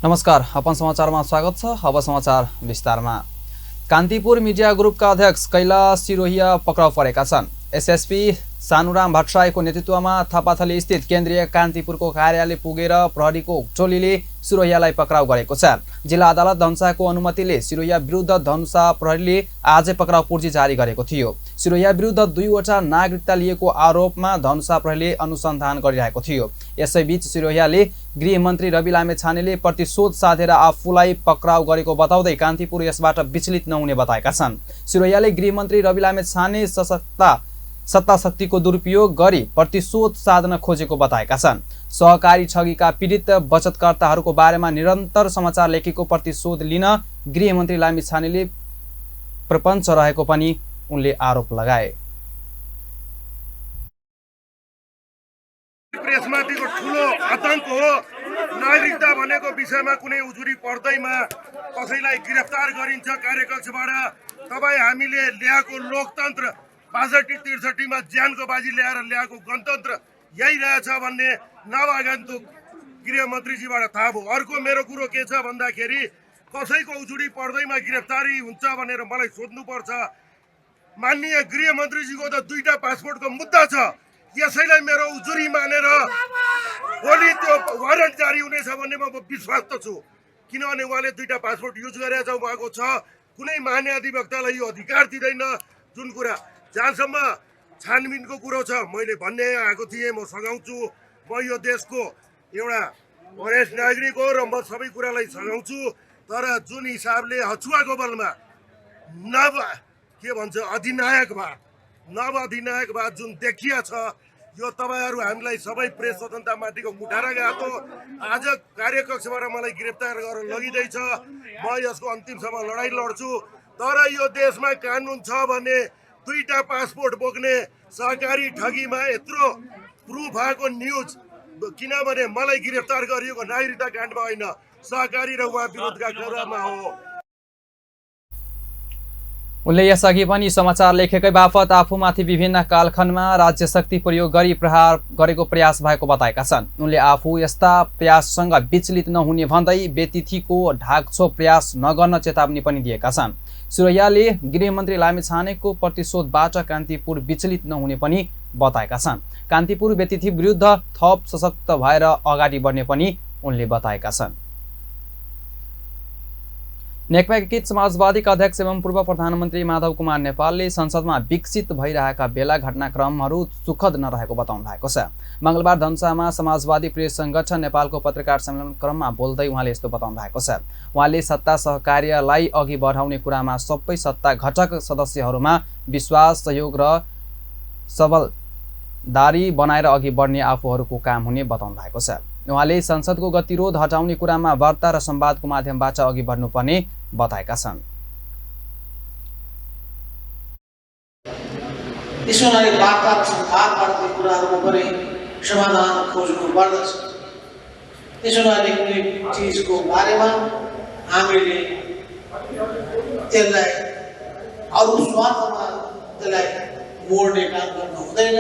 नमस्कार, अपन समाचारमा स्वागत छ। अब समाचार विस्तारमा। कान्तिपुर मिडिया ग्रुपका अध्यक्ष कैलाश सिरोहिया पक्राउ परेका छन्। एसएसपी सानुराम भट्टराईको नेतृत्वमा थापाथली स्थित केन्द्रीय कान्तिपुरको कार्यालय पुगेर प्रहरीको टोलीले सिरोहियालाई पक्राउ गरेको छ। जिल्ला अदालत धनुषाको अनुमतिले सिरोहिया विरुद्ध धनुषा प्रहरीले आजै पक्राउ पूर्जी जारी गरेको थियो। सिरोहिया विरुद्ध 2वटा नागरिकता लिएको आरोपमा धनुषा प्रहरीले अनुसन्धान गरिरहेको थियो। यसैबीच सिरोहियाले गृहमन्त्री रवि लामेछानेले प्रतिशोध साधेर आफूलाई पक्राउ गरेको बताउँदै कान्तिपुर यसबाट विचलित नहुने बताएका छन्। सिरोहियाले गृहमन्त्री रवि लामेछाने सत्ता शक्तिको दुरुपयोग गरी प्रतिशोध साधन खोजेको बताएका छन्। सहकारी ठगीका पीडित बचतकर्ताहरूको बारेमा निरन्तर समाचार लेखेको प्रतिशोध लिन गृहमन्त्री लामेछानेले प्रपञ्च रहेको पनि उनले आरोप लगाए। प्रेसमाथिको ठुलो आतंक हो। नागरिकता भनेको विषयमा कुनै उजुरी पर्दैमा कसैलाई गिरफ्तार गरिन्छ कार्यकक्षबाट। तपाईँ हामीले ल्याएको लोकतन्त्र 62-63 मा ज्यानको बाजी ल्याएर ल्याएको गणतन्त्र यही रहेछ भन्ने नवागन्तुक गृहमन्त्रीजीबाट थाहा भयो। अर्को मेरो कुरो के छ भन्दाखेरि कसैको उजुरी पर्दैमा गिरफ्तारी हुन्छ भनेर मलाई सोध्नुपर्छ। माननीय गृहमन्त्रीजीको त 2टा पासपोर्टको मुद्दा छ। यसैलाई मेरो उजुरी मानेर भोलि त्यो वारन्ट जारी हुनेछ भन्ने म विश्वास त छु, किनभने उहाँले 2टा पासपोर्ट युज गरेर उहाँको छ। कुनै महाधिवक्तालाई यो अधिकार दिँदैन। जुन कुरा जहाँसम्म छानबिनको कुरो छ, मैले भन्ने आएको थिएँ, म सघाउँछु। म यो देशको एउटा वरिष्ठ नागरिक हो र म सबै कुरालाई सघाउँछु। तर जुन हिसाबले हछुवाको बलमा नव अधिनायकवाद जुन देखिया छ, यो तपाईँहरू हामीलाई सबै प्रेस स्वतन्त्रतामाथिको कुठारा गएको। आज कार्यकक्षबाट मलाई गिरफ्तार गरेर लगिँदैछ। म यसको अन्तिमसम्म लडाइँ लड्छु। तर यो देशमा कानुन छ भने 2टा पासपोर्ट बोक्ने सहकारी ठगीमा यत्रो प्रुफ भएको न्युज, किनभने मलाई गिरफ्तार गरिएको नागरिकता काण्डमा होइन, सहकारी र उहाँ विरोधका कुरामा हो। उनले यसअघि पनि समाचार लेखेकै बापत आफूमाथि विभिन्न कालखण्डमा राज्य शक्ति प्रयोग गरी प्रहार गरेको प्रयास भएको बताएका छन्। उनले आफू यस्ता प्रयाससँग विचलित नहुने भन्दै व्यतिथिको ढाकछोप प्रयास नगर्न चेतावनी पनि दिएका छन्। सिरोहियाले गृहमन्त्री लामेछानेको प्रतिशोधबाट कान्तिपुर विचलित नहुने पनि बताएका छन्। कान्तिपुर व्यतिथि विरुद्ध थप सशक्त भएर अगाडि बढ्ने पनि उनले बताएका छन्। नेकपा एकीकृत समाजवादीका अध्यक्ष एवं पूर्व प्रधानमन्त्री माधव कुमार नेपालले संसदमा विकसित भइरहेका बेला घटनाक्रमहरू सुखद नरहेको बताउनु भएको छ। मंगलबार धनुषामा समाजवादी प्रेस संगठन नेपालको पत्रकार सम्मेलन क्रममा बोल्दै उहाँले यस्तो बताउनु भएको छ। उहाँले सत्ता सहकार्यलाई अघि बढाउने कुरामा सबै सत्ता घटक सदस्यहरूमा विश्वास, सहयोग र सबलदारी बनाएर अघि बढ्ने आफूहरूको काम हुने बताउनु भएको छ। उहाँले संसदको गतिरोध हटाउने कुरामा वार्ता र संवादको माध्यमबाट अघि बढ्नुपर्ने बताएका छन्। यसोनाले वार्ता र संवादबाट कुराहरूको पनि समाधान खोज्नु पर्दछ। यसोनाले कुनै चिजको बारेमा हामीले त्यसलाई अरू स्वार्थमा त्यसलाई मोड्ने काम गर्नु हुँदैन।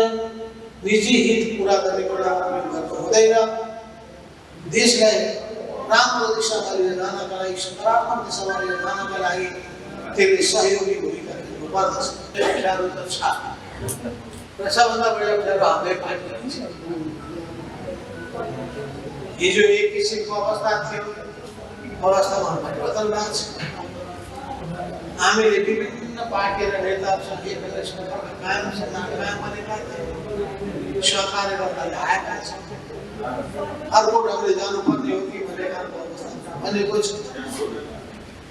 निजी हित पूरा गर्ने कुरामा गर्नु हुँदैन। देशलाई राम्रो दिशामा लिएर जानका लागि, सकारात्मक दिशामा लिएर जानका लागि त्यसले सहयोगी भूमिका खेल्नु पर्दछ। अप्ठ्यारो त छ र सबभन्दा बढी अप्ठ्यारो हाम्रै पार्टीलाई छ। हिजो एक किसिमको अवस्था थियो, अवस्थामा परिवर्तन भएको छ। हामीले विभिन्न पार्टी र नेताहरूसँग एकअर्कालाई सम्पर्क कायम गरेका थियौँ, सहकार्य गर्न आएका छौँ। अर्को ढङ्गले जानुपर्ने हो कि भन्ने खालको अवस्था बनेको छ।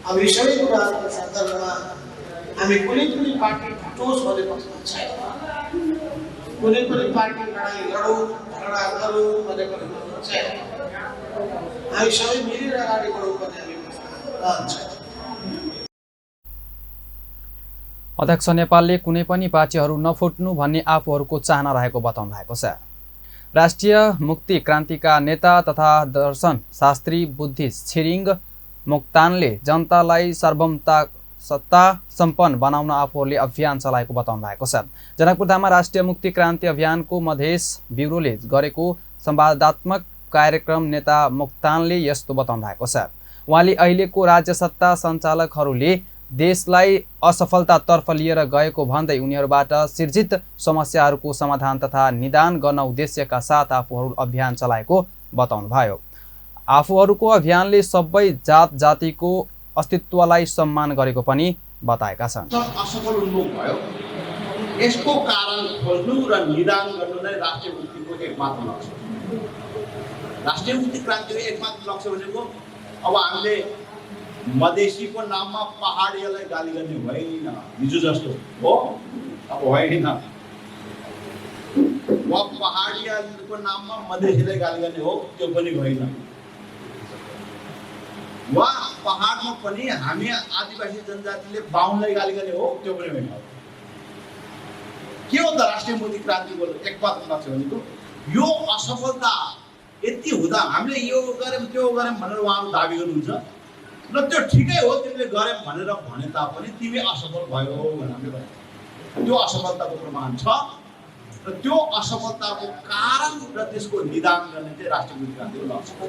अब यी सबै कुराहरूको सन्दर्भमा हामी कुनै पनि पार्टी टोस भन्ने पक्षमा छैन। कुनै पनि पार्टी लडाइँ लडौँ, झगडा गरौँ भन्ने पक्षमा छैन। हामी सबै मिलेर अगाडि बढौँ भन्ने हामी रहन्छ। अध्यक्ष नेपालले कुनै पनि पार्टीहरू नफुट्नु भन्ने आफूहरूको चाहना रहेको बताउनु भएको छ। राष्ट्रिय मुक्ति क्रान्तिका नेता तथा दर्शन शास्त्री बुद्धिस्ट छिरिङ मोक्तानले जनतालाई सत्ता सम्पन्न बनाउन आफूहरूले अभियान चलाएको बताउनु भएको छ। जनकपुरधाममा राष्ट्रिय मुक्ति क्रान्ति अभियानको मधेस ब्युरोले गरेको संवादात्मक कार्यक्रम नेता मोक्तानले यस्तो बताउनु भएको छ। उहाँले अहिलेको राज्य सत्ता सञ्चालकहरूले देशलाई असफलतातर्फ लिएर गएको भन्दै उनीहरूबाट सिर्जित समस्याहरूको समाधान तथा निदान गर्न उद्देश्यका साथ आफूहरू अभियान चलाएको बताउनुभयो। आफूहरूको अभियानले सबै जात जातिको अस्तित्वलाई सम्मान गरेको पनि बताएका छन्। असफल उन्मुख भयो, यसको कारण खोज्नु र निदान गर्नु नै राष्ट्रिय मुक्तिको एकमात्र लक्ष्य हो। राष्ट्रिय मुक्ति क्रान्तिको एकमात्र लक्ष्य भनेको अब हामीले मधेसीको नाममा पहाडियालाई गाली गर्ने होइन, हिजो जस्तो हो अब होइन। वा पहाडियाको नाममा मधेसीलाई गाली गर्ने हो, त्यो पनि होइन। वा पहाडमा पनि हामी आदिवासी जनजातिले बाहुनलाई गाली गर्ने हो, त्यो पनि होइन। के हो त राष्ट्रिय मुक्ति क्रान्तिको एकमात्र लक्ष्य भनेको? यो असफलता यति हुँदा हामीले यो गर्यौँ त्यो गर्यौँ भनेर उहाँहरू दाबी गर्नुहुन्छ र त्यो ठिकै हो, तिमीले गर्यौँ भनेर भने तापनि तिमी असफल भयो भनेर त्यो असफलताको प्रमाण छ र त्यो असफलताको कारण र त्यसको निदान गर्ने चाहिँ राष्ट्रिय मुक्ति क्रान्तिको लक्ष्य हो।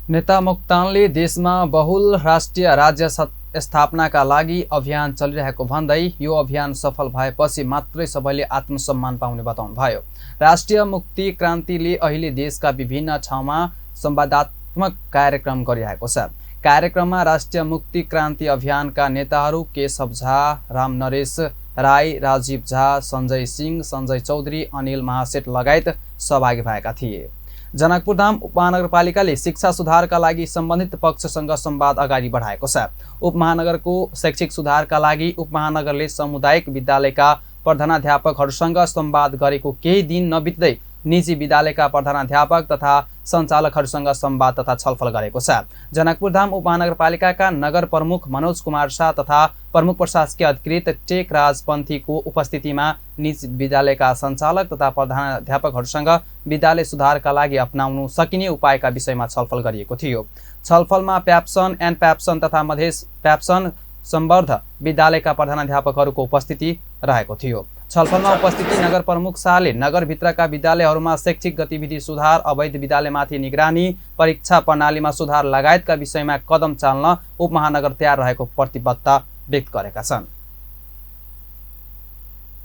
नेता मोक्तानले देशमा बहुल राष्ट्रिय राज्य स्थापनाका लागि अभियान चलिरहेको भन्दै यो अभियान सफल भएपछि मात्रै सबैले आत्मसम्मान पाउने बताउनुभयो। राष्ट्रिय मुक्ति क्रान्तिले अहिले देशका विभिन्न ठाउँमा संवादात्मक कार्यक्रम गरिरहेको छ। कार्यक्रममा राष्ट्रिय मुक्ति क्रान्ति अभियानका नेताहरू केशव झा, राम नरेश राई, राजीव झा, सञ्जय सिंह, सञ्जय चौधरी, अनिल महासेठ लगायत सहभागी भएका थिए। जनकपुरधाम उपमहानगरपालिकाले शिक्षा सुधारका लागि सम्बन्धित पक्षसँग संवाद अगाडि बढाएको छ। उपमहानगरको शैक्षिक सुधारका लागि उपमहानगरले सामुदायिक विद्यालयका प्रधानाध्यापकहरूसँग संवाद गरेको केही दिन नबित्दै निजी विद्यालयका प्रधानाध्यापक तथा सञ्चालकहरूसँग संवाद तथा छलफल गरेको छ। जनकपुरधाम उपमहानगरपालिकाका नगर प्रमुख मनोज कुमार शाह तथा प्रमुख प्रशासकीय अधिकृत टेक राजपन्थीको उपस्थितिमा निजी विद्यालयका सञ्चालक तथा प्रधानाध्यापकहरूसँग विद्यालय सुधारका लागि अपनाउन सकिने उपायका विषयमा छलफल गरिएको थियो। छलफलमा प्याप्सन, एन प्याप्सन तथा मधेस प्याप्सन सम्बद्ध विद्यालयका प्रधानाध्यापकहरूको उपस्थिति रहेको थियो। छलफलमा उपस्थिति नगर प्रमुख शाहले नगरभित्रका विद्यालयहरूमा शैक्षिक गतिविधि सुधार, अवैध विद्यालयमाथि निगरानी, परीक्षा प्रणालीमा सुधार लगायतका विषयमा कदम चाल्न उपमहानगर तयार रहेको प्रतिबद्धता व्यक्त गरेका छन्।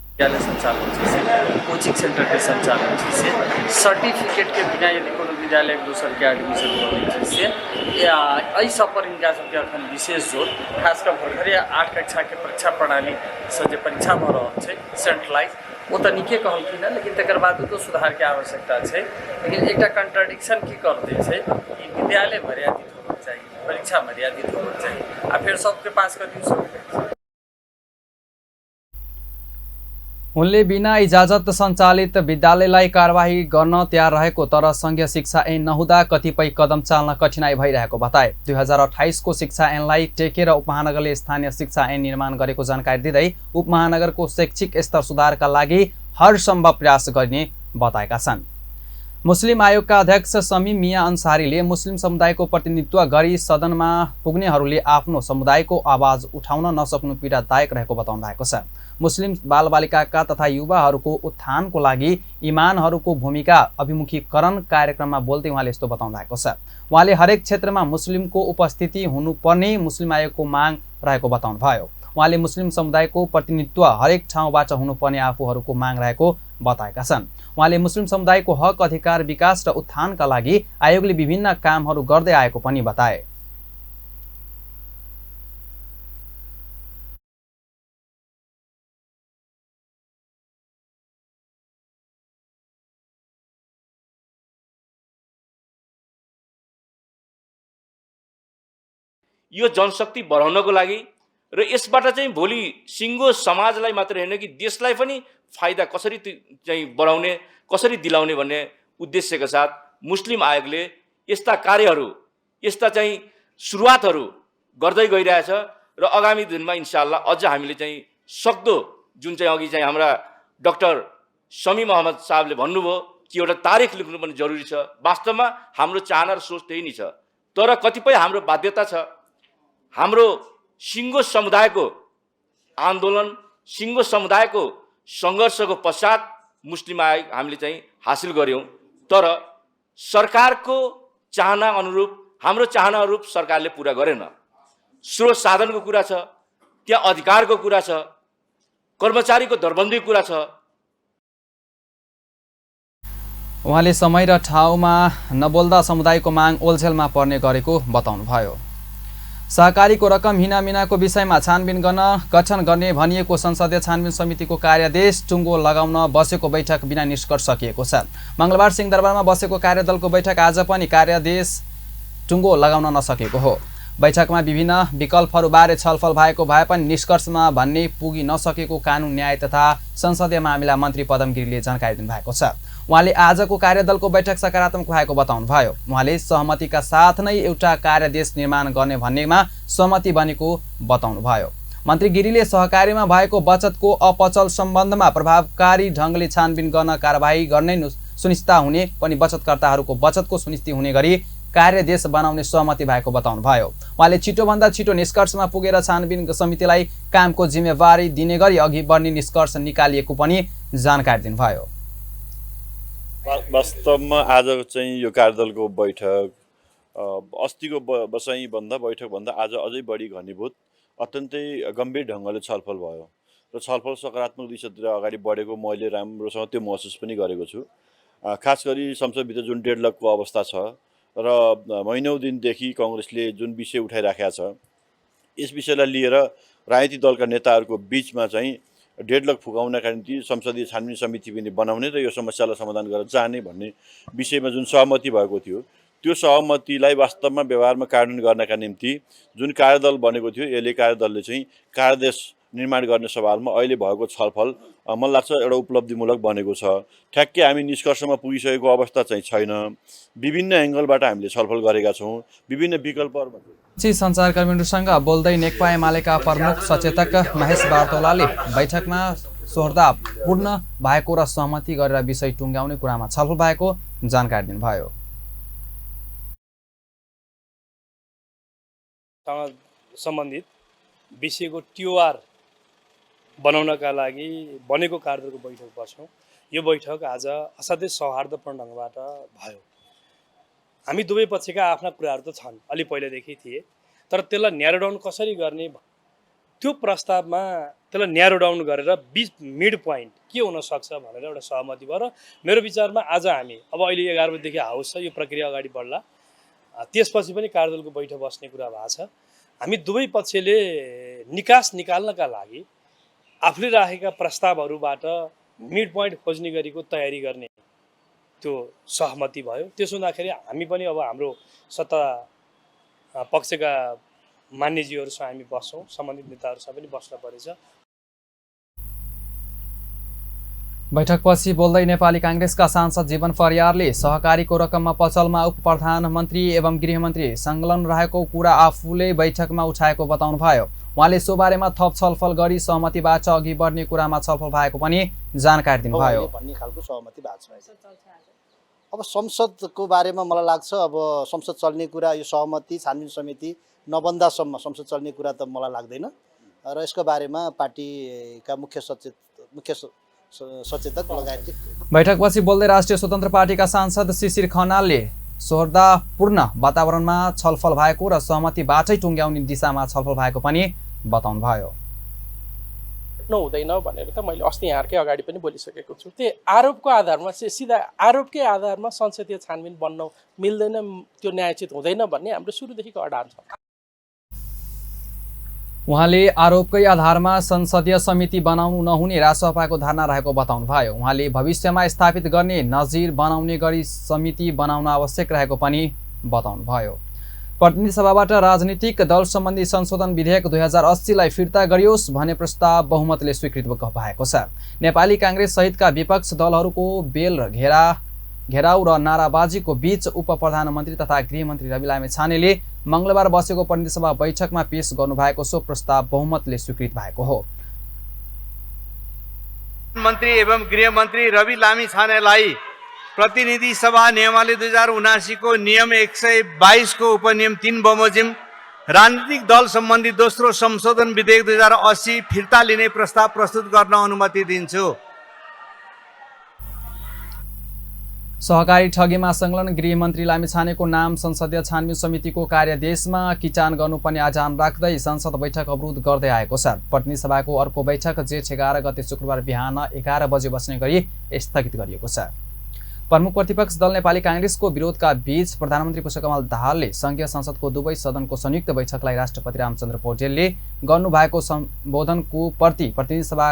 विद्यालय संचालन से, कोचिंग सेंटर के संचालन से, सर्टिफिकेट के बिना यदि कोनो विद्यालय एक दूसर के एडमिशन करने से यही सब पर इनका सबके अखन विशेष जोर खासकर भर्खरे 8 कक्षा के परीक्षा प्रणाली से जो परीक्षा भ रहल छै सेंट्रलाइज वो तो नीके कहलखिन है, लेकिन तकर बाद तो सुधार के आवश्यकता है। लेकिन एक कंट्राडिक्शन की करते छै कि विद्यालय मर्यादित होना चाहिए, परीक्षा मर्यादित होना चाहिए आ फिर सबके पास कर दिउ। उनले बिना इजाजत सञ्चालित विद्यालयलाई कारबाही गर्न तयार रहेको तर संघीय शिक्षा ऐन नहुँदा कतिपय कदम चाल्न कठिनाई भइरहेको बताए। 2028 को शिक्षा ऐनलाई टेकेर उपमहानगरले स्थानीय शिक्षा ऐन निर्माण गरेको जानकारी दिँदै उपमहानगरको शैक्षिक स्तर सुधारका लागि हर सम्भव प्रयास गर्ने बताएका छन्। मुस्लिम आयोगका अध्यक्ष समीम मिया अन्सारीले मुस्लिम समुदायको प्रतिनिधित्व गरी सदनमा पुग्नेहरूले आफ्नो समुदायको आवाज उठाउन नसक्नु पीडादायक रहेको बताउनु भएको छ। मुस्लिम बालबालिकाका तथा युवाहरूको उत्थानको लागि इमानहरूको भूमिका अभिमुखीकरण कार्यक्रममा बोल्दै उहाँले यस्तो बताउनु भएको छ। उहाँले हरेक क्षेत्रमा मुस्लिमको उपस्थिति हुनुपर्ने मुस्लिम आयोगको माग रहेको बताउनुभयो। उहाँले मुस्लिम समुदायको प्रतिनिधित्व हरेक ठाउँबाट हुनुपर्ने आफूहरूको माग रहेको बताएका छन्। उहाँले मुस्लिम समुदायको हक, अधिकार, विकास र उत्थानका लागि आयोगले विभिन्न कामहरू गर्दै आएको पनि बताए। यो जनशक्ति बढाउनको लागि र यसबाट चाहिँ भोलि सिङ्गो समाजलाई मात्र हैन कि देशलाई पनि फाइदा कसरी चाहिँ बढाउने, कसरी दिलाउने भन्ने उद्देश्यका साथ मुस्लिम आयोगले यस्ता कार्यहरू, यस्ता चाहिँ सुरुवातहरू गर्दै गइरहेछ र आगामी दिनमा इन्शाअल्लाह अझ हामीले चाहिँ सक्दो जुन चाहिँ अघि चाहिँ हाम्रा डाक्टर समीम अहमद साहबले भन्नुभयो कि एउटा तारिख लेख्नु पनि जरुरी छ। वास्तवमा हाम्रो चाहना र सोच त्यही नै छ, तर कतिपय हाम्रो बाध्यता छ। हाम्रो सिङ्गो समुदायको आन्दोलन, सिङ्गो समुदायको सङ्घर्षको पश्चात मुस्लिम आयोग हामीले चाहिँ हासिल गर्यौं तर सरकारको चाहना अनुरूप हाम्रो चाहना अनुरूप सरकारले पुरा गरेन। स्रोत साधनको कुरा छ, त्यहाँ अधिकारको कुरा छ, कर्मचारीको दरबन्दीको कुरा छ। उहाँले समय र ठाउँमा नबोल्दा समुदायको माग ओलझेलमा पर्ने गरेको बताउनुभयो। सहकारीको रकम हिनामिनाको विषयमा छानबिन गर्न गठन गर्ने भनिएको संसदीय छानबिन समितिको कार्यादेश टुङ्गो लगाउन बसेको बैठक बिना निष्कर्ष सकिएको छ। मङ्गलबार सिंहदरबारमा बसेको कार्यदलको बैठक आज पनि कार्यादेश टुङ्गो लगाउन नसकेको हो। बैठकमा विभिन्न विकल्पहरूबारे छलफल भएको भए पनि निष्कर्षमा भन्ने पुगी नसकेको कानुन न्याय तथा संसदीय मामिला मन्त्री पदम गिरीले जानकारी दिनुभएको छ। उहाँले आजको कार्यदलको बैठक सकारात्मक भएको बताउनुभयो। उहाँले सहमतिका साथ नै एउटा कार्यादेश निर्माण गर्ने भन्नेमा सहमति बनेको बताउनुभयो। मन्त्री गिरीले सहकारीमा भएको बचतको अपचल सम्बन्धमा प्रभावकारी ढङ्गले छानबिन गर्न कारबाही गर्ने सुनिश्चित हुने पनि बचतकर्ताहरूको बचतको सुनिश्चित हुने गरी कार्यादेश बनाउने सहमति भएको बताउनुभयो। उहाँले छिटोभन्दा छिटो निष्कर्षमा पुगेर छानबिन समितिलाई कामको जिम्मेवारी दिने गरी अघि बढ्ने निष्कर्ष निकालिएको पनि जानकारी दिनुभयो। वास्तवमा आज चाहिँ यो कार्यदलको बैठक अस्तिको बैठकभन्दा आज अझै बढी घनीभूत अत्यन्तै गम्भीर ढङ्गले छलफल भयो र छलफल सकारात्मक दिशातिर अगाडि बढेको मैले राम्रोसँग त्यो महसुस पनि गरेको छु। खास गरी संसदभित्र जुन डेडलकको अवस्था छ र महिनौँ दिनदेखि कङ्ग्रेसले जुन विषय उठाइराखेका छ, यस विषयलाई लिएर राजनीतिक दलका नेताहरूको बिचमा चाहिँ डेडलक फुकाउनका निम्ति संसदीय छानबिन समिति पनि बनाउने र यो समस्यालाई समाधान गरेर जाने भन्ने विषयमा जुन सहमति भएको थियो, त्यो सहमतिलाई वास्तवमा व्यवहारमा कार्यान्वयन गर्नका निम्ति जुन कार्यदल बनेको थियो, यसले कार्यदलले चाहिँ कार्यादेश निर्माण गर्ने सवालमा अहिले भएको छलफल मलाई लाग्छ एउटा उपलब्धिमूलक बनेको छ। ठ्याक्कै हामी निष्कर्षमा पुगिसकेको अवस्था चाहिँ छैन। विभिन्न एङ्गलबाट हामीले छलफल गरेका छौँ, विभिन्न विकल्पहरूमा। सञ्चारकर्मीहरूसँग बोल्दै नेकपा एमालेका प्रमुख सचेतक महेश बार्तोलाले बैठकमा सौहार्दपूर्ण भएको र सहमति गरेर विषय टुङ्ग्याउने कुरामा छलफल भएको जानकारी दिनुभयो। सम्बन्धित विषयको टिओआर बनाउनका लागि बनेको कार्यदलको बैठक बस्यौँ। यो बैठक आज असाध्यै सौहार्दपूर्ण ढङ्गबाट भयो। हामी दुवै पक्षका आफ्ना कुराहरू त छन्, अलि पहिलेदेखि थिए, तर त्यसलाई न्यारो डाउन कसरी गर्ने त्यो प्रस्तावमा त्यसलाई न्यारो डाउन गरेर मिड पोइन्ट के हुनसक्छ भनेर एउटा सहमति भयो। र मेरो विचारमा आज हामी अब अहिले 11 बजीदेखि हाउस छ, यो प्रक्रिया अगाडि बढ्ला। त्यसपछि पनि कार्यदलको बैठक बस्ने कुरा भएको छ। हामी दुवै पक्षले निकास निकाल्नका लागि आफूले राखेका प्रस्तावहरूबाट मिड पोइन्ट खोज्ने गरेको तयारी गर्ने त्यो सहमति भयो। त्यसो हुँदाखेरि हामी पनि अब हाम्रो सत्ता पक्षका मान्यजीहरूसँग हामी बस्छौँ, सम्बन्धित नेताहरूसँग पनि बस्न परेछ। बैठकपछि बोल्दै नेपाली काङ्ग्रेसका सांसद जीवन परियारले सहकारीको रकममा पचलमा उप प्रधानमन्त्री एवं गृहमन्त्री संलग्न रहेको कुरा आफूले बैठकमा उठाएको बताउनुभयो। उहाँले सो बारेमा थप छलफल गरी सहमतिबाट अघि बढ्ने कुरामा छलफल भएको पनि जानकारी दिनुभयो। भन्ने खालको सहमति भएको छ। अब संसदको बारेमा मलाई लाग्छ अब संसद चल्ने कुरा, यो सहमति छानबिन समिति नबन्दासम्म संसद चल्ने कुरा त मलाई लाग्दैन र यसको बारेमा पार्टीका मुख्य सचेतक लगायत। बैठकपछि बोल्दै राष्ट्रिय स्वतन्त्र पार्टीका सांसद शिशिर खनालले सौहार्दपूर्ण वातावरणमा छलफल भएको र सहमतिबाटै टुङ्ग्याउने दिशामा छलफल भएको पनि बताउनुभयो। हुँदैन भनेर त मैले अस्ति यहाँकै अगाडि पनि बोलिसकेको छु। त्यो आरोपको आधारमा चाहिँ सिधा आरोपकै आधारमा संसदीय छानबिन बन्न मिल्दैन, त्यो न्यायोचित हुँदैन भन्ने हाम्रो सुरुदेखिको अडान छ। उहाँले आरोपकै आधारमा संसदीय समिति बनाउनु नहुने रासपाको धारणा रहेको बताउनुभयो। उहाँले भविष्यमा स्थापित गर्ने नजिर बनाउने गरी समिति बनाउन आवश्यक रहेको पनि बताउनुभयो। प्रतिनिधि सभाबाट राजनीतिक दल सम्बन्धी संशोधन विधेयक 2080लाई फिर्ता गरियोस् भन्ने प्रस्ताव बहुमतले स्वीकृत भएको छ। नेपाली काङ्ग्रेस सहितका विपक्ष दलहरूको बेल घेराउ र नाराबाजीको बीच उप प्रधानमन्त्री तथा गृहमन्त्री रवि लामी छानेले मङ्गलबार बसेको प्रतिनिधि सभा बैठकमा पेश गर्नुभएको सो प्रस्ताव बहुमतले स्वीकृत भएको हो। मन्त्री एवं गृहमन्त्री रवि लामी छानेलाई प्रतिनिधि सभा नियमावली 2079 को नियम 122 को उपनियम 3 बमोजिम राजनीतिक दल सम्बन्धी दोस्रो संशोधन विधेयक 2080 फिर्ता लिने प्रस्ताव प्रस्तुत गर्न अनुमति दिन्छु। सहकारी ठगीमा संलग्न गृहमन्त्री लामिछानेको नाम संसदीय छानबिन समितिको कार्यादेशमा किटान गर्नुपर्ने आह्वान राख्दै संसद बैठक अवरोध गर्दै आएको छ। प्रतिनिधि सभाको अर्को बैठक जेठ 11 गते शुक्रबार बिहान 11 बजे बस्ने गरी स्थगित गरिएको छ। प्रमुख प्रतिपक्ष दल नेपाली कांग्रेसको विरोधका बीच प्रधानमन्त्री पुष्पकमल दाहालले संघीय संसदको दुवै सदनको संयुक्त बैठकलाई राष्ट्रपति रामचन्द्र पौडेलले गर्नुभएको सम्बोधनको प्रति प्रतिनिधि सभा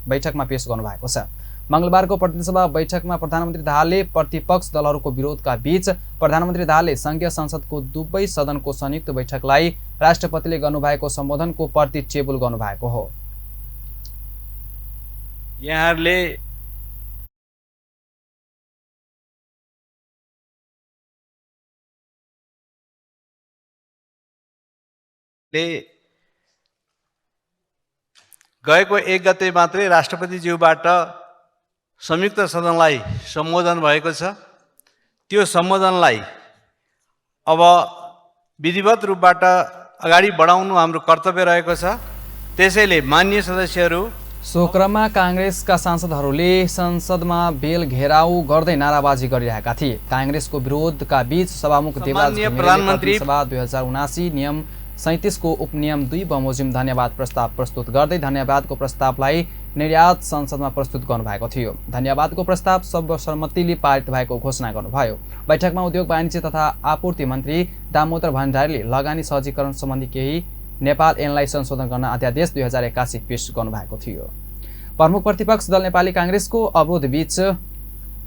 बैठकमा पेश गर्नुभएको छ। मंगलबारको प्रतिनिधि सभा बैठकमा प्रधानमन्त्री दाहालले प्रतिपक्ष दलहरूको विरोधका बीच प्रधानमन्त्री दाहालले संघीय संसदको दुवै सदनको संयुक्त बैठकलाई राष्ट्रपतिले गर्नुभएको सम्बोधनको प्रति टेबल गर्नुभएको हो। यहाँहरूले गएको 1 गते मात्रै राष्ट्रपतिज्यूबाट संयुक्त सदनलाई सम्बोधन भएको छ। त्यो सम्बोधनलाई अब विधिवत रूपबाट अगाडि बढाउनु हाम्रो कर्तव्य रहेको छ। त्यसैले माननीय सदस्यहरू, सो क्रममा कांग्रेसका सांसदहरूले संसदमा बेल घेराउ गर्दै नाराबाजी गरिरहेका थिए। कांग्रेसको विरोधका बीच सभामुख देवराज घिमिरेले प्रतिनिधि सभा 2079 नियम 37 को उपनियम 2 बमोजिम धन्यवाद प्रस्ताव प्रस्तुत गर्दै धन्यवादको प्रस्तावलाई निर्यात संसदमा प्रस्तुत गर्नुभएको थियो। धन्यवादको प्रस्ताव सर्वसम्मतिले पारित भएको घोषणा गर्नुभयो। बैठकमा उद्योग वाणिज्य तथा आपूर्ति मन्त्री दामोदर भण्डारीले लगानी सहजीकरण सम्बन्धी केही नेपाल ऐनलाई संशोधन गर्न अध्यादेश 2081 पेश गर्नुभएको थियो। प्रमुख प्रतिपक्ष दल नेपाली कांग्रेसको अवरोध बीच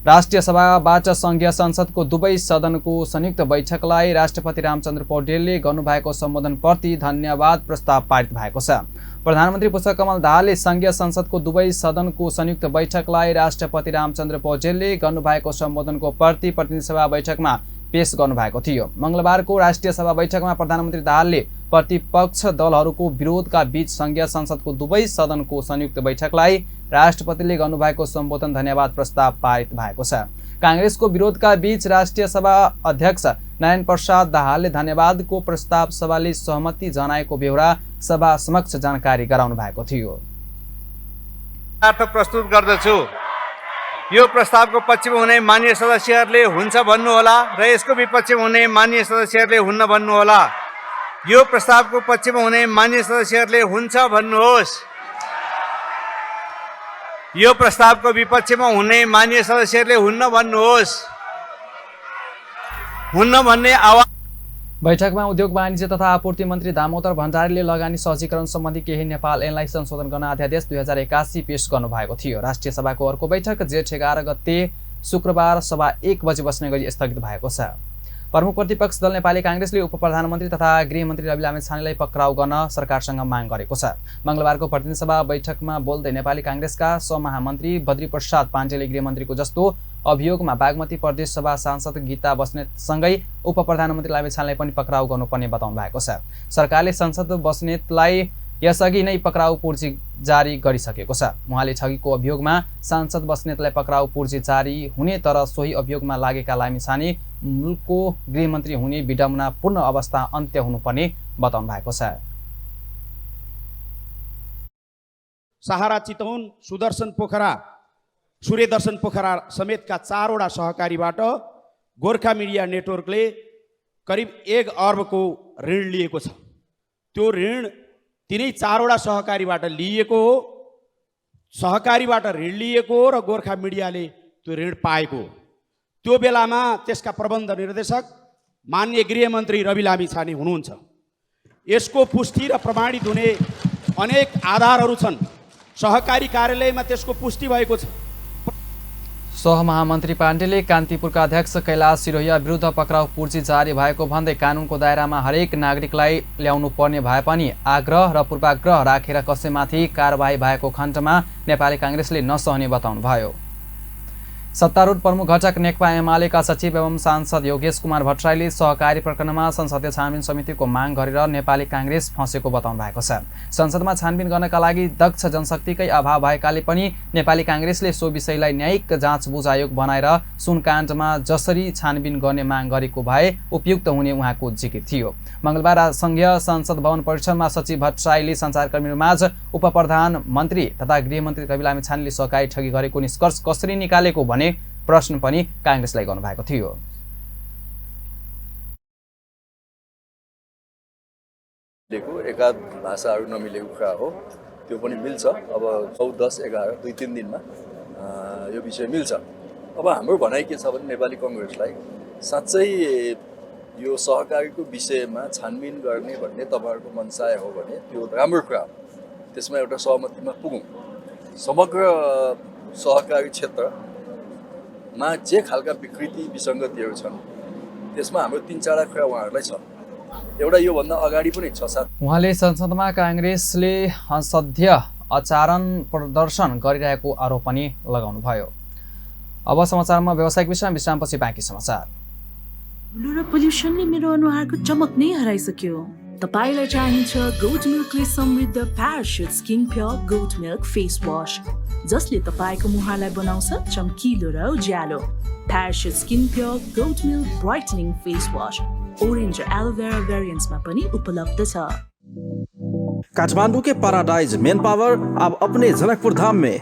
राष्ट्रिय सभाबाट संघीय संसदको दुवै सदनको संयुक्त बैठकलाई राष्ट्रपति रामचन्द्र पौडेलले गर्नुभएको सम्बोधनप्रति धन्यवाद प्रस्ताव पारित भएको छ। प्रधानमन्त्री पुष्पकमल दाहालले संघीय संसदको दुवै सदनको संयुक्त बैठकलाई राष्ट्रपति रामचन्द्र पौडेलले गर्नुभएको सम्बोधनको प्रति प्रतिनिधि सभा बैठकमा पेश गर्नुभएको थियो। मंगलबारको राष्ट्रिय सभा बैठकमा प्रधानमन्त्री दाहालले प्रतिपक्ष दलहरूको विरोधका बीच संघीय संसदको दुवै सदनको संयुक्त बैठकलाई राष्ट्रपतिले गर्नुभएको सम्बोधन धन्यवाद प्रस्ताव पारित भएको छ। कांग्रेसको विरोधका बीच राष्ट्रिय सभा अध्यक्ष नारायण प्रसाद दाहालले धन्यवादको प्रस्ताव सभाले सहमति जनाएको बेहोरा सभा समक्ष जानकारी गराउनु भएको थियो। प्रस्तुत गर्दछु। यो प्रस्तावको पक्षमा हुने मान्य सदस्यहरूले हुन्छ भन्नुहोला र यसको विपक्षमा हुने मान्य सदस्यहरूले हुन्न भन्नुहोला। यो प्रस्तावको पक्षमा हुने मान्य सदस्यहरूले हुन्छ भन्नुहोस्। यो प्रस्तावको विपक्षमा हुने मान्य सदस्यहरूले हुन्न भन्नुहोस्। हुन्न भन्ने आवाज। बैठकमा उद्योग वाणिज्य तथा आपूर्ति मन्त्री दामोदर भण्डारीले लगानी सहजीकरण सम्बन्धी केही नेपाल ऐनलाई संशोधन गर्न अध्यादेश 2081 पेश गर्नुभएको थियो। राष्ट्रिय सभाको अर्को बैठक जेठ 11 गते शुक्रबार सभा 1 बजे बस्ने गरी स्थगित भएको छ। प्रमुख प्रतिपक्ष दल नेपाली कांग्रेसले उप प्रधानमन्त्री तथा गृहमन्त्री रवि लामिछानेलाई पक्राउ गर्न सरकारसँग माग गरेको छ। मंगलबारको प्रतिनिधि सभा बैठकमा बोल्दै नेपाली कांग्रेसका सहमहामन्त्री बद्री प्रसाद पाण्डेले गृहमन्त्रीको जस्तो अभियोगमा बागमती प्रदेश सभा सांसद गीता बस्नेतसँगै उप प्रधानमन्त्री लामिछानेलाई पनि पक्राउ गर्नुपर्ने बताउनु भएको छ। सरकारले सांसद बस्नेतलाई यसअघि नै पक्राउ पूर्जी जारी गरिसकेको छ। उहाँले ठगीको अभियोगमा सांसद बस्नेतलाई पक्राउ पूर्जी जारी हुने तर सोही अभियोगमा लागेका लामिछाने मुलुकको गृहमन्त्री हुने विडम्बनापूर्ण अवस्था अन्त्य हुनुपर्ने बताउनु भएको छ। सहारा चितवन, सुदर्शन पोखरा, सूर्यदर्शन पोखरा समेतका 4 वटा सहकारीबाट गोर्खा मिडिया नेटवर्कले करिब 1 अर्बको ऋण लिएको छ। त्यो ऋण तिनै 4 वटा सहकारीबाट लिएको हो। सहकारीबाट ऋण लिएको हो र गोर्खा मिडियाले त्यो ऋण पाएको हो। त्यो बेलामा त्यसका प्रबन्ध निर्देशक माननीय गृहमन्त्री रवि लामिछाने हुनुहुन्छ। यसको पुष्टि र प्रमाणित हुने अनेक आधारहरू छन्। सहकारी कार्यालयमा त्यसको पुष्टि भएको छ। सहमहामन्त्री पाण्डेले कान्तिपुरका अध्यक्ष कैलाश सिरोहिया विरुद्ध पक्राउ पूर्जी जारी भएको भन्दै कानुनको दायरामा हरेक नागरिकलाई ल्याउनु पर्ने भए पनि आग्रह र पूर्वाग्रह राखेर कसैमाथि कारबाही भएको खण्डमा नेपाली कांग्रेसले नसहने बताउनुभयो। सत्तारूढ प्रमुख घटक नेकपा एमालेका सचिव एवं सांसद योगेश कुमार भट्टराईले सहकारी प्रकरणमा संसदीय छानबिन समितिको माग गरेर नेपाली कांग्रेस फँसेको बताउनु भएको छ। संसदमा छानबिन गर्नका लागि दक्ष जनशक्तिकै अभाव भएकाले पनि नेपाली कांग्रेसले सो विषयलाई न्यायिक जाँचबुझ आयोग बनाएर सुनकाण्डमा जसरी छानबिन गर्ने माग गरेको भए उपयुक्त हुने उहाँको जिकिर थियो। मंगलबार संघीय संसद भवन परिसरमा सचिव भट्टराईले सञ्चारकर्मीहरूमाझ उप प्रधानमन्त्री तथा गृहमन्त्री रवि लामिछानेले सहकारी ठगी गरेको निष्कर्ष कसरी निकालेको भने प्रश्न पनि काङ्ग्रेसलाई गर्नुभएको थियो। एकाध भाषाहरू नमिलेको कुरा हो, त्यो पनि मिल्छ। अब 9, 10, 11, 2-3 दिनमा यो विषय मिल्छ। अब हाम्रो भनाइ के छ भने नेपाली कङ्ग्रेसलाई साँच्चै यो सहकारीको विषयमा छानबिन गर्ने भन्ने तपाईँहरूको मनसाय हो भने त्यो राम्रो कुरा हो। त्यसमा एउटा सहमतिमा पुगौँ। समग्र सहकारी क्षेत्रमा जे खालका विकृति विसङ्गतिहरू छन् त्यसमा हाम्रो 3-4 कुरा उहाँहरूलाई छ। एउटा योभन्दा अगाडि पनि 6-7 उहाँले संसदमा काङ्ग्रेसले संसदीय आचरण प्रदर्शन गरिरहेको आरोप पनि लगाउनुभयो। अब समाचारमा व्यावसायिक विश्रामपछि बाँकी समाचार। धुलो र पोल्युसनले मेरो अनुहारको चमक नै हराइसक्यो। तपाईलाई चाहिन्छ गोट मिल्कले समृद्ध parachute skin pure goat milk face wash, जसले तपाईको मुहारलाई बनाउँछ चम्किलो र उज्यालो। Parachute skin pure goat milk brightening face wash orange र एलोभेरा वेरिएन्ट्समा पनि उपलब्ध छ। काठमांडू के पैराडाइज मैन पावर अब अपने जनकपुर धाम में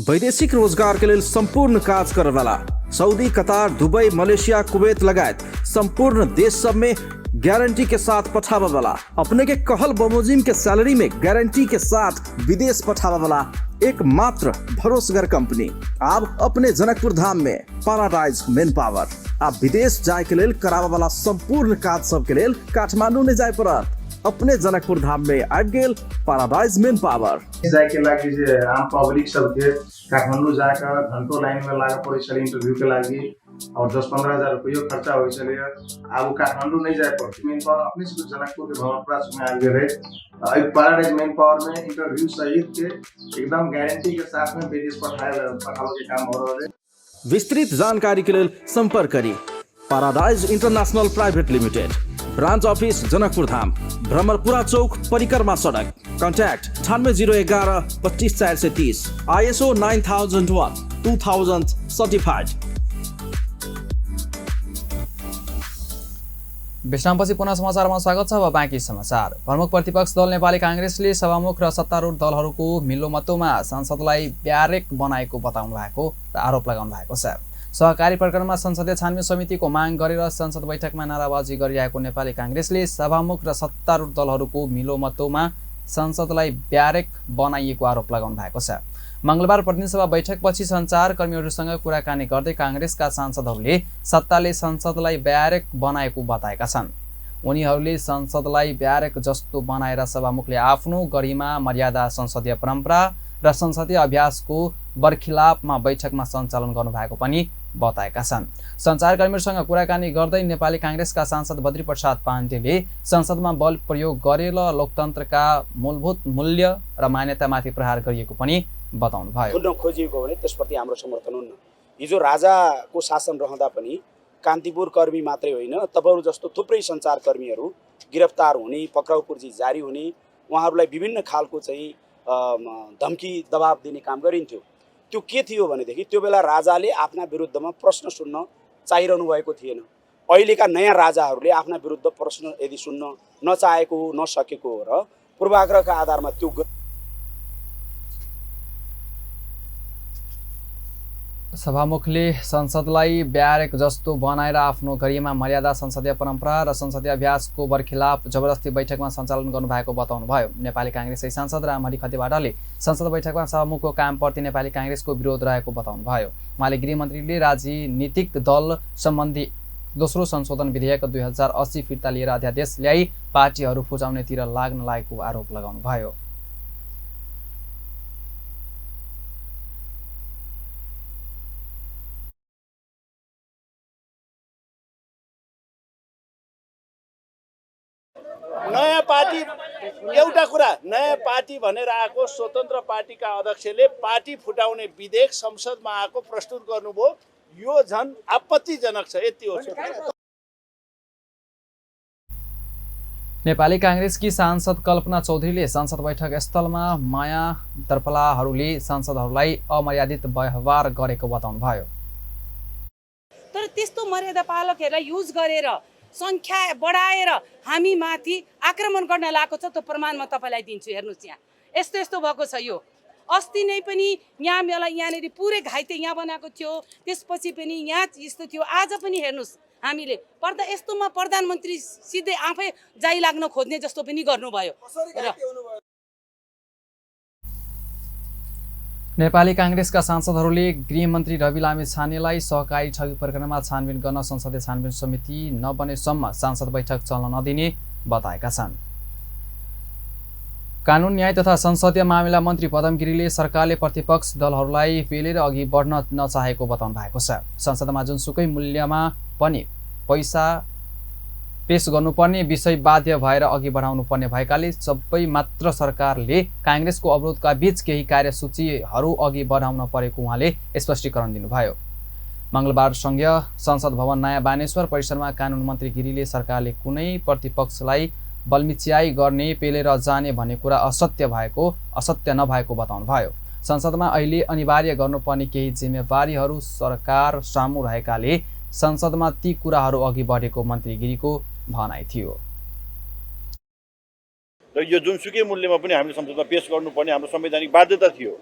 वैदेशिक रोजगार के लिए संपूर्ण काज करे वाला Saudi, Qatar, Dubai, Malaysia, Kuwait लगायत संपूर्ण देश सब में गारंटी के साथ पठावा वाला, अपने के कहल बमोजिम के सैलरी में गारंटी के साथ विदेश पठावा वाला एकमात्र भरोसेगर कंपनी अब अपने जनकपुर धाम में पैराडाइज मैन पावर। आप विदेश जाए के लिए करावा वाला संपूर्ण काज सब के लिए काठमांडू ने जाए पर अपने जनकपुर धाम में आबि गेल पैराडाइज मैन पावर। जाए के लागि जे आम पब्लिक सबके काठमाडौँ जाकर घंटों लाइन में लाग पड़े छले इंटरव्यू के लागि और 10-15 हजार रुपया खर्चा हो छले। अब काठमाडौँ नहीं जाए पड़ती, मेन पावर अपने से जनकपुर के भवनपुरा में आ गए रहे। पैराडाइज मैन पावर में इंटरव्यू सहित के एकदम गारंटी के साथ में विदेश पठावे के काम हो रहा है। विस्तृत जानकारी के लिए संपर्क करें paradise international private limited, branch office Janakpur Dham, Bhramarpura chowk, Parikrama Sadak. Contact 9801 25430, ISO 9001 certified. विश्रामपछि पुनः समाचारमा स्वागत छ। अब बाँकी समाचार। प्रमुख प्रतिपक्ष दल नेपाली काङ्ग्रेसले सभामुख र सत्तारूढ दलहरूको मिल्लोमतोमा संसदलाई ब्यारेक बनाएको बताउनु भएको र आरोप लगाउनु भएको छ। सहकारी प्रकरणमा संसदीय छानबिन समितिको माग गरेर संसद बैठकमा नाराबाजी गरिरहेको नेपाली काङ्ग्रेसले सभामुख र सत्तारूढ दलहरूको मिल्लोमतोमा संसदलाई ब्यारेक बनाइएको आरोप लगाउनु भएको छ। मंगलबार प्रतिनिधि सभा बैठकपछि सञ्चारकर्मीहरूसँग कुराकानी गर्दै काङ्ग्रेसका सांसदहरूले सत्ताले संसदलाई ब्यारेक बनाएको बताएका छन्। उनीहरूले संसदलाई ब्यारेक जस्तो बनाएर सभामुखले आफ्नो गरिमा, मर्यादा, संसदीय परम्परा र संसदीय अभ्यासको बरखिलाफमा बैठकमा सञ्चालन गर्नुभएको पनि बताएका छन्। सञ्चारकर्मीहरूसँग कुराकानी गर्दै नेपाली काङ्ग्रेसका सांसद बद्री प्रसाद पाण्डेले संसदमा बल प्रयोग गरेर लोकतन्त्रका मूलभूत मूल्य र मान्यतामाथि प्रहार गरिएको पनि बताउनुभयो। खुल्न खोजिएको भने त्यसप्रति हाम्रो समर्थन हुन्न। हिजो राजाको शासन रहँदा पनि कान्तिपुर कर्मी मात्रै होइन, तपाईहरू जस्तो थुप्रै सञ्चारकर्मीहरू गिरफ्तार हुने, पक्राउ पूर्जी जारी हुने, उहाँहरूलाई विभिन्न खालको चाहिँ धम्की दबाब दिने काम गरिन्थ्यो। त्यो के थियो भनेदेखि त्यो बेला राजाले आफ्ना विरुद्धमा प्रश्न सुन्न चाहिरहनु भएको थिएन। अहिलेका नयाँ राजाहरूले आफ्ना विरुद्ध प्रश्न यदि सुन्न नचाहेको हो, नसकेको हो र पूर्वाग्रहका आधारमा त्यो सभामुखले संसदलाई ब्यारेक जस्तो बनाएर आफ्नो गरिमा, मर्यादा, संसदीय परम्परा र संसदीय अभ्यासको बरखिलाफ जबरजस्ती बैठकमा सञ्चालन गर्नुभएको बताउनुभयो। नेपाली काङ्ग्रेसकै सांसद रामहरि खतिवड़ाले संसद बैठकमा सभामुखको कामप्रति नेपाली काङ्ग्रेसको विरोध रहेको बताउनुभयो। उहाँले गृहमन्त्रीले राजनीतिक दल सम्बन्धी दोस्रो संशोधन विधेयक 2080 फिर्ता लिएर अध्यादेश ल्याई पार्टीहरू फुटाउनेतिर लाग्न लागेको आरोप लगाउनुभयो। नयाँ पार्टी, एउटा कुरा, नयाँ पार्टी भनेर आएको स्वतन्त्र पार्टीका अध्यक्षले पार्टी फुटाउने विधेयक संसदमा आएको प्रस्तुत गर्नुभयो। यो झन् आपत्तिजनक छ। यति हो। नेपाली काङ्ग्रेसकी सांसद कल्पना चौधरीले संसद बैठक स्थलमा माया दर्पलाहरूले सांसदहरूलाई अमर्यादित व्यवहार गरेको बताउनुभयो। तर त्यस्तो मर्यादा पालकहरूलाई युज गरेर संख्या बढाएर हामी माथि आक्रमण गर्न लागेको छ। त्यो प्रमाण म तपाईलाई दिन्छु। हेर्नुस्, यहाँ यस्तो भएको छ। यो अस्ति नै पनि यहाँ मलाई यहाँनिर पुरै घाइते यहाँ बनाएको थियो, त्यसपछि पनि यहाँ यस्तो थियो। आज पनि हेर्नुहोस् हामीले यस्तोमा प्रधानमन्त्री सिधै आफै जाइ लाग्न खोज्ने जस्तो पनि गर्नुभयो। नेपाली काङ्ग्रेसका सांसदहरूले गृहमन्त्री रवि लामिछानेलाई सहकारी ठगी प्रकरणमा छानबिन गर्न संसदीय छानबिन समिति नबनेसम्म सांसद बैठक चल्न नदिने बताएका छन्। कानुन न्याय तथा संसदीय मामिला मन्त्री पदम गिरीले सरकारले प्रतिपक्ष दलहरूलाई पेलेर अघि बढ्न नचाहेको बताउनु भएको छ। संसदमा जुनसुकै मूल्यमा पनि पैसा पेश गर्नुपर्ने विषय बाध्य भएर अघि बढाउनु पर्ने भएकाले सबै मात्र सरकारले काङ्ग्रेसको अवरोधका बीच केही कार्यसूचीहरू अघि बढाउन परेको उहाँले स्पष्टीकरण दिनुभयो। मङ्गलबार संघीय संसद भवन नयाँ बानेश्वर परिसरमा कानुन मन्त्री गिरीले सरकारले कुनै प्रतिपक्षलाई बलमिच्याई गर्ने पेलेर जाने भन्ने कुरा असत्य नभएको बताउनुभयो। संसदमा अहिले अनिवार्य गर्नुपर्ने केही जिम्मेवारीहरू सरकार सामु रहेकाले संसदमा ती कुराहरू अघि बढेको मन्त्री गिरीको भनाइ थियो। र यो जुनसुकै मूल्यमा पनि हामीले संसदमा पेश गर्नुपर्ने हाम्रो संवैधानिक बाध्यता थियो।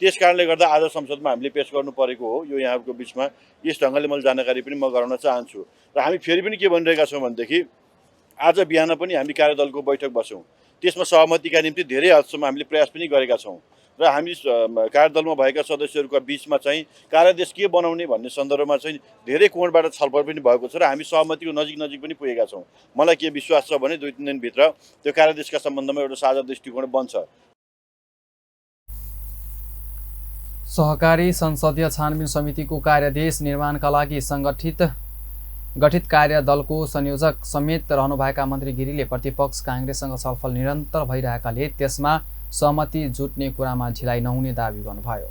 त्यस कारणले गर्दा आज संसदमा हामीले पेश गर्नु परेको हो। यो यहाँको बिचमा यस ढङ्गले मैले जानकारी पनि म गराउन चाहन्छु। र हामी फेरि पनि के भनिरहेका छौँ भनेदेखि आज बिहान पनि हामी कार्यदलको बैठक बस्यौँ। त्यसमा सहमतिका निम्ति धेरै हदसम्म हामीले प्रयास पनि गरेका छौँ र हामी कार्यदलमा भएका सदस्यहरूका बिचमा चाहिँ कार्यादेश के बनाउने भन्ने सन्दर्भमा चाहिँ धेरै कोणबाट छलफल पनि भएको छ र हामी सहमतिको नजिक पनि पुगेका छौँ। मलाई के विश्वास छ भने 2-3 दिनभित्र त्यो कार्यादेशका सम्बन्धमा एउटा साझा दृष्टिकोण बन्छ। सहकारी संसदीय छानबिन समितिको कार्यादेश निर्माणका लागि गठित कार्यदलको संयोजक समेत रहनुभएका मन्त्री गिरीले प्रतिपक्ष काङ्ग्रेससँग छलफल निरन्तर भइरहेकाले त्यसमा सहमति जुट्ने कुरामा ढिलाइ नहुने दावी गर्नुभयो।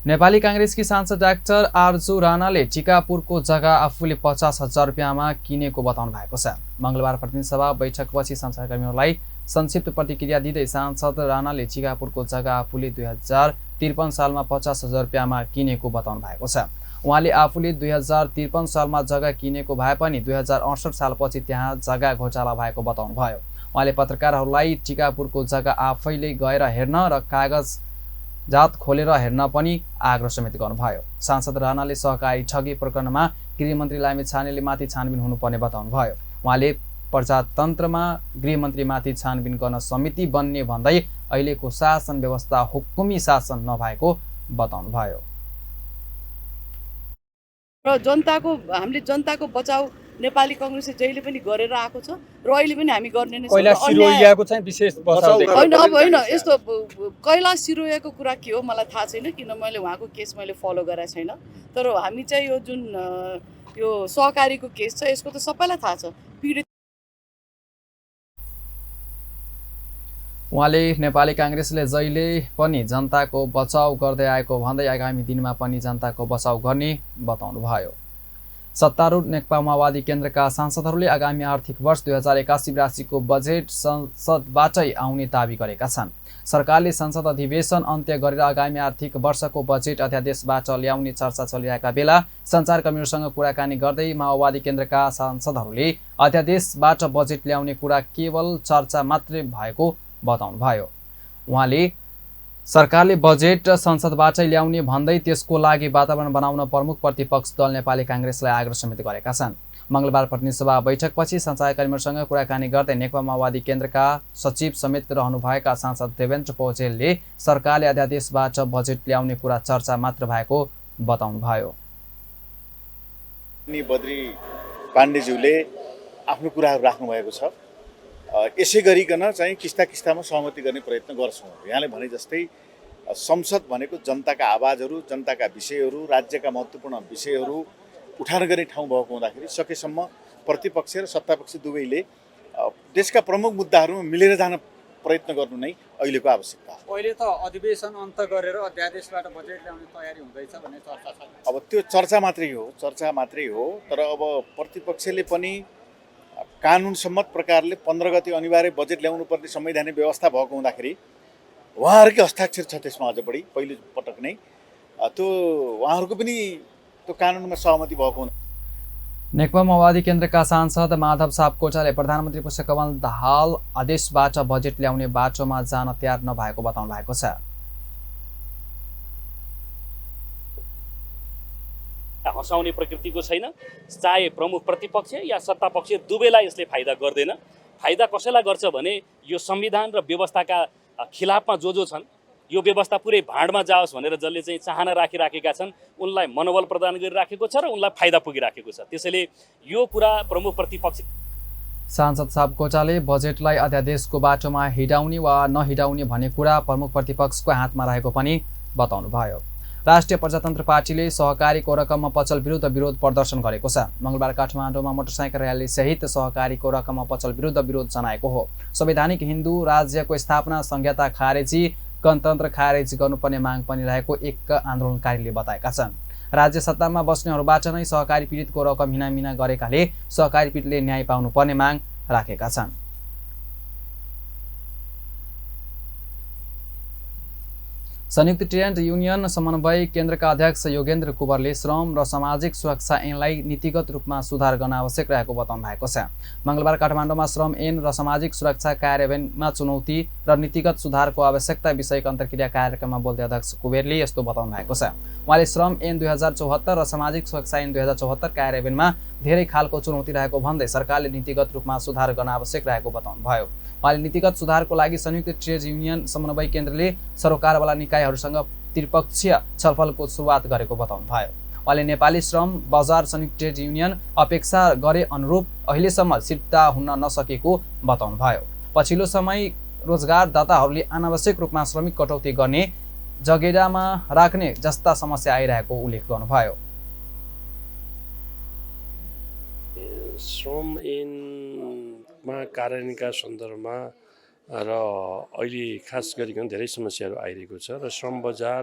नेपाली काङ्ग्रेसकी सांसद डाक्टर आरजु राणाले टिकापुरको जग्गा आफूले 50,000 रुपियाँमा किनेको बताउनु भएको छ। मङ्गलबार प्रतिनिधि सभा बैठकपछि सञ्चारकर्मीहरूलाई संक्षिप्त प्रतिक्रिया दिँदै सांसद राणाले टिकापुरको जग्गा आफूले 2053 सालमा 50,000 रुपियाँमा किनेको बताउनु भएको छ। उहाँले आफूले 2053 सालमा जग्गा किनेको भए पनि 2068 सालपछि त्यहाँ जग्गा घोटाला भएको बताउनुभयो। उहाँले पत्रकारहरूलाई टिकापुरको जग्गा आफैले गएर हेर्न र कागजात खोलेर हेर्न पनि आग्रह समेत गर्नुभयो। सांसद राणाले सहकारी ठगी प्रकरणमा गृहमन्त्री लामिछानेले माथि छानबिन हुनुपर्ने बताउनुभयो। उहाँले प्रजातन्त्रमा गृहमन्त्रीमाथि छानबिन गर्न समिति बन्ने भन्दै अहिलेको शासन व्यवस्था हुकुमी शासन नभएको बताउनुभयो। र हामीले जनताको बचाउ नेपाली काङ्ग्रेसले जहिले पनि गरेर आएको छ र अहिले पनि हामी गर्ने नै छौँ। होइन यस्तो कैलाश सिरोयाको कुरा के हो मलाई थाहा छैन, किन मैले उहाँको केस फलो गरेको छैन। तर हामी चाहिँ यो जुन यो सहकारीको केस छ यसको त सबैलाई थाहा छ। पीडित उहाँले नेपाली काङ्ग्रेसले जहिले पनि जनताको बचाउ गर्दै आएको भन्दै आगामी दिनमा पनि जनताको बचाउ गर्ने बताउनुभयो। सत्तारूढ नेकपा माओवादी केन्द्रका सांसदहरूले आगामी आर्थिक वर्ष 2081-82को बजेट संसदबाटै आउने दावी गरेका छन्। सरकारले संसद अधिवेशन अन्त्य गरेर आगामी आर्थिक वर्षको बजेट अध्यादेशबाट ल्याउने चर्चा चलिरहेका बेला सञ्चारकर्मीहरूसँग कुराकानी गर्दै माओवादी केन्द्रका सांसदहरूले अध्यादेशबाट बजेट ल्याउने कुरा केवल चर्चा मात्रै भएको बताउनुभयो। उहाँले सरकारले बजेट संसदबाटै ल्याउने भन्दै त्यसको लागि वातावरण बनाउन प्रमुख प्रतिपक्ष दल नेपाली काङ्ग्रेसलाई आग्रह समेत गरेका छन्। मङ्गलबार प्रतिनिधि सभा बैठकपछि सञ्चारकर्मीहरूसँग कुराकानी गर्दै नेकपा माओवादी केन्द्रका सचिव समेत रहनुभएका सांसद देवेन्द्र पौडेलले सरकारले अध्यादेशबाट बजेट ल्याउने कुरा चर्चा मात्र भएको बताउनुभयो। बद्री पाण्डेज्यूले आफ्नो कुराहरू राख्नु भएको छ। यसै गरिकन चाहिँ किस्तामा सहमति गर्ने प्रयत्न गर्छौँ। यहाँले भने जस्तै संसद भनेको जनताका आवाजहरू, जनताका विषयहरू, राज्यका महत्त्वपूर्ण विषयहरू उठान गर्ने ठाउँ भएको हुँदाखेरि सकेसम्म प्रतिपक्ष र सत्तापक्ष दुवैले देशका प्रमुख मुद्दाहरूमा मिलेर जान प्रयत्न गर्नु नै अहिलेको आवश्यकता हो। अहिले त अधिवेशन अन्त गरेर अध्यादेशबाट बजेट ल्याउने तयारी हुँदैछ भन्ने चर्चा छ। अब त्यो चर्चा मात्रै हो। तर अब प्रतिपक्षले पनि कानुन सम्मत प्रकारले 15 गते अनिवार्य बजेट ल्याउनु पर्ने संवैधानिक व्यवस्था भएको हुँदाखेरि उहाँहरूकै हस्ताक्षर छ त्यसमा अझ बढी पहिलो पटक नै त्यो उहाँहरूको पनि त्यो कानुनमा सहमति भएको नेकपा माओवादी केन्द्रका सांसद माधव सापकोटाले प्रधानमन्त्री पुष्पकमल दाहाल आदेशबाट बजेट ल्याउने बाटोमा जान तयार नभएको बताउनु भएको छ। हँसाउने प्रकृतिको छैन। चाहे प्रमुख प्रतिपक्ष या सत्तापक्ष दुवैलाई यसले फाइदा गर्दैन। फाइदा कसैलाई गर्छ भने यो संविधान र व्यवस्थाका खिलाफमा जो छन् यो व्यवस्था पुरै भाँडमा जाओस् भनेर जसले चाहिँ चाहना राखिराखेका छन् उनलाई मनोबल प्रदान गरिराखेको छ र उनलाई फाइदा पुगिराखेको छ। त्यसैले यो कुरा प्रमुख प्रतिपक्ष सांसद सापकोटाले बजेटलाई अध्यादेशको बाटोमा हिडाउने वा नहिडाउने भन्ने कुरा प्रमुख प्रतिपक्षको हातमा रहेको पनि बताउनुभयो। राष्ट्रिय प्रजातन्त्र पार्टीले सहकारीको रकममा पचल विरुद्ध विरोध प्रदर्शन गरेको छ। मङ्गलबार काठमाडौँमा मोटरसाइकल र्याली सहित सहकारीको रकममा पचल विरुद्ध विरोध जनाएको हो। संवैधानिक हिन्दू राज्यको स्थापना संहिता खारेजी गणतन्त्र खारेज गर्नुपर्ने माग पनि रहेको एक आन्दोलनकारीले बताएका छन्। राज्य सत्तामा बस्नेहरूबाट नै सहकारी पीडितको रकम हिनामिना गरेकाले सहकारी पीडितले न्याय पाउनुपर्ने माग राखेका छन्। संयुक्त ट्रेड युनियन समन्वय केन्द्रका अध्यक्ष योगेन्द्र कुँवरले श्रम र सामाजिक सुरक्षा ऐनलाई नीतिगत रूपमा सुधार गर्न आवश्यक रहेको बताउनु भएको छ। मङ्गलबार काठमाडौँमा श्रम ऐन र सामाजिक सुरक्षा कार्यान्वयनमा चुनौती र नीतिगत सुधारको आवश्यकता विषयक अन्तर्क्रिया कार्यक्रममा बोल्दै अध्यक्ष कुँवरले यस्तो बताउनु भएको छ। उहाँले श्रम ऐन 2074 र सामाजिक सुरक्षा ऐन 2074 कार्यान्वयनमा धेरै खालको चुनौती रहेको भन्दै सरकारले नीतिगत रूपमा सुधार गर्न आवश्यक रहेको बताउनुभयो। उहाँले नीतिगत सुधारको लागि संयुक्त ट्रेड युनियन समन्वय केन्द्रले सरोकारवाला निकायहरूसँग त्रिपक्षीय छलफलको सुरुवात गरेको बताउनुभयो। उहाँले नेपाली श्रम बजार संयुक्त ट्रेड युनियन अपेक्षा गरे अनुरूप अहिलेसम्म सिर्ता हुन नसकेको बताउनुभयो। पछिल्लो समय रोजगारदाताहरूले अनावश्यक रूपमा श्रमिक कटौती गर्ने जगेडामा राख्ने जस्ता समस्या आइरहेको उल्लेख गर्नुभयो। श्रम ऐनमा कार्यान्वयनका सन्दर्भमा र अहिले खास गरिकन धेरै समस्याहरू आइरहेको छ र श्रम बजार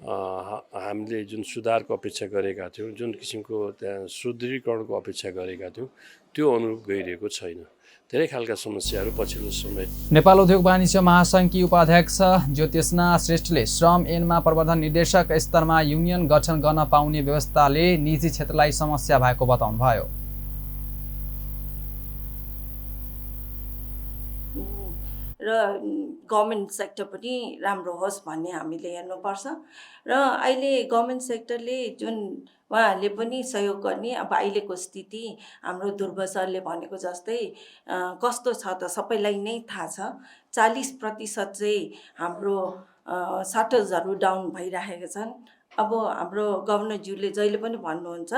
हामीले जुन सुधारको अपेक्षा गरेका थियौँ, जुन किसिमको त्यहाँ सुदृढीकरणको अपेक्षा गरेका थियौँ त्यो अनुरूप गइरहेको छैन। धेरै खालका समस्याहरू पछिल्लो समय। नेपाल उद्योग वाणिज्य महासङ्घकी उपाध्यक्ष ज्योतिष्ना श्रेष्ठले श्रम ऐनमा प्रवर्धन निर्देशक स्तरमा युनियन गठन गर्न पाउने व्यवस्थाले निजी क्षेत्रलाई समस्या भएको बताउनुभयो। र गभर्मेन्ट सेक्टर पनि राम्रो होस् भन्ने हामीले हेर्नुपर्छ र अहिले गभर्मेन्ट सेक्टरले जुन उहाँहरूले पनि सहयोग गर्ने अब अहिलेको स्थिति हाम्रो ध्रुव सरले भनेको जस्तै कस्तो छ त सबैलाई नै थाहा छ। 40% चाहिँ हाम्रो सटर्सहरू डाउन भइरहेका छन्। अब हाम्रो गभर्नरज्यूले जहिले पनि भन्नुहुन्छ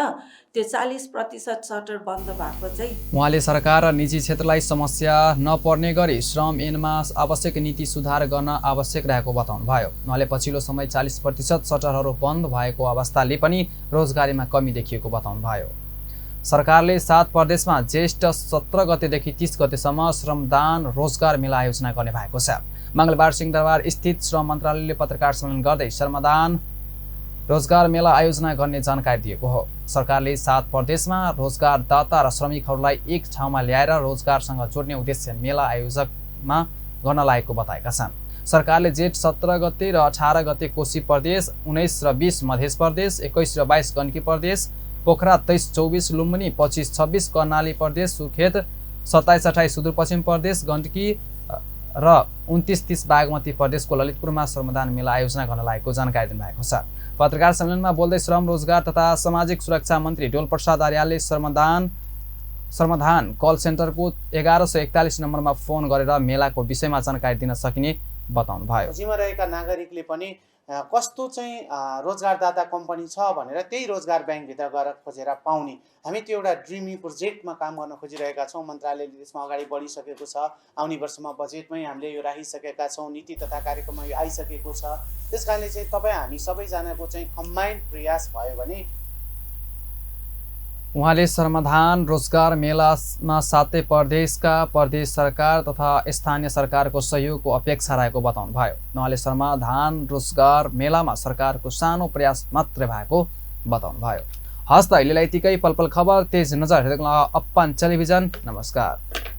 त्यो 40% सटर बन्द भएको चाहिँ उहाँले सरकार र निजी क्षेत्रलाई समस्या नपर्ने गरी श्रम ऐनमा आवश्यक नीति सुधार गर्न आवश्यक रहेको बताउनुभयो। उहाँले पछिल्लो समय 40% सटरहरू बन्द भएको अवस्थाले पनि रोजगारीमा कमी देखिएको बताउनुभयो। सरकारले 7 प्रदेशमा ज्येष्ठ 17 गतेदेखि 30 गतेसम्म श्रमदान रोजगार मेला आयोजना गर्ने भएको छ। मङ्गलबार सिंहदरबार स्थित श्रम मन्त्रालयले पत्रकार सम्मेलन गर्दै श्रमदान रोजगार मेला आयोजना गर्ने जानकारी दिएको हो। सरकारले 7 प्रदेशमा रोजगारदाता र श्रमिकहरूलाई एक ठाउँमा ल्याएर रोजगारसँग जोड्ने उद्देश्य मेला आयोजकमा गर्न लागेको बताएका छन्। सरकारले जेठ 17 गते र 18 गते कोशी प्रदेश, 19 र 20 मध्य प्रदेश, 21 र 22 गण्डकी प्रदेश, पोखरा 23-24 लुम्बिनी, 25-26 कर्णाली प्रदेश, सुर्खेत 27-28 सुदूरपश्चिम प्रदेश गण्डकी र 29-30 बागमती प्रदेशको ललितपुरमा श्रमदान मेला आयोजना गर्न लागेको जानकारी दिनुभएको छ। पत्रकार सम्मेलनमा बोल्दै श्रम रोजगार तथा सामाजिक सुरक्षा मन्त्री डोल प्रसाद आर्यालले श्रमदान कल सेन्टरको 1141 नम्बरमा फोन गरेर मेलाको विषयमा जानकारी दिन सकिने बताउनुभयो। खोजीमा रहेका नागरिकले पनि कस्तो चाहिँ रोजगारदाता कम्पनी छ भनेर त्यही रोजगार ब्याङ्कभित्र गएर खोजेर पाउने हामी त्यो एउटा ड्रिमी प्रोजेक्टमा काम गर्न खोजिरहेका छौँ। मन्त्रालयले त्यसमा अगाडि बढिसकेको छ। आउने वर्षमा बजेटमै हामीले यो राखिसकेका छौँ। नीति तथा कार्यक्रममा यो आइसकेको छ। त्यस कारणले चाहिँ तपाईँ हामी सबैजनाको चाहिँ कम्बाइन्ड प्रयास भयो भने उहाँले श्रमदान रोजगार मेलामा सातै प्रदेशका प्रदेश सरकार तथा स्थानीय सरकारको सहयोगको अपेक्षा रहेको बताउनुभयो। उहाँले श्रमदान रोजगार मेलामा सरकारको सानो प्रयास मात्रै भएको बताउनुभयो। हस्त अहिलेलाई यतिकै पल पल खबर तेज नजर हेर्दै गर्नु अप्पन टेलिभिजन। नमस्कार।